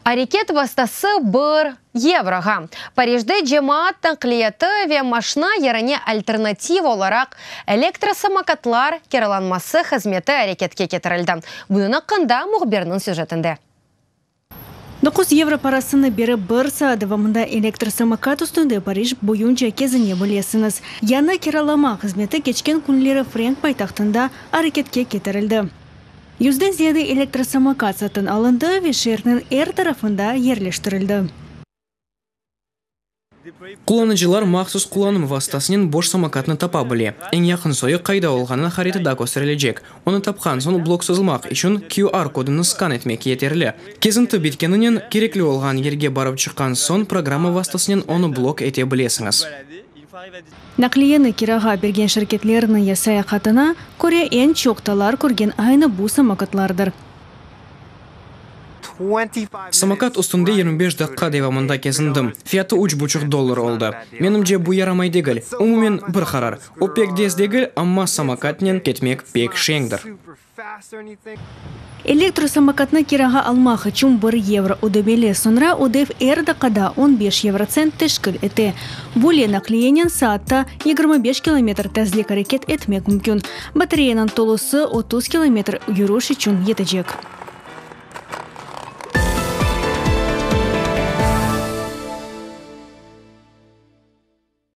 Areket vastası bir yevroğa. Parijde cemaat naqliyatı ve maşna yerine alternativ olaraq elektrosamokatlar kiralanması hızmeti areketke ketirildi. Bunıñ aqqında mühbirniñ süjetinde. 9 yevro parasını berip bir saat devamında elektrosamokat üstünde Parij boyunca kezine bilesiñiz. Yañı kiralama hızmeti keçken künleri frenk paytahtında areketke ketirildi. Yüzden ziyade elektrosamokat satın alındı ve şeerniñ er tarafında yerleştirildi. Qullanıcılar mahsus qullanım vastasınen boş samokatnı tapa bile. Eñ yaqın soyu qayda olğanı haritada kösterilecek. Onı tapqan soñ blok sozulmaq içün QR kodunı skan etmek yeterli. Kezinti bitkeninen, kerekli olğan yerge barıp çıqqan soñ programma vastasınen onı blok ete bilesiñiz. Naqliyeni kirağa bergen şirketlerniñ yasayaqatına köre eñ çoq talar körgen aynı bu samokatlardır. Samokat üstünde 25 daqqa devamında kezindim. Fiyatı üç buçuq dollar oldı. Menimce, bu yaramay degil. Umumen, bir qarar. O pek tez degil, amma samokatnen ketmek pek şeñdir. Elektrosamokatnı kirağa almaq içün bir yevro ödemeli, soñra ödev er daqqada 15 yevrotsent teşkil ete. Böyle naqliyenen saatta 25 kilometr tezlik areket etmek mümkün. Batareyanıñ tolusı 30 kilometr yürüş içün yetecek.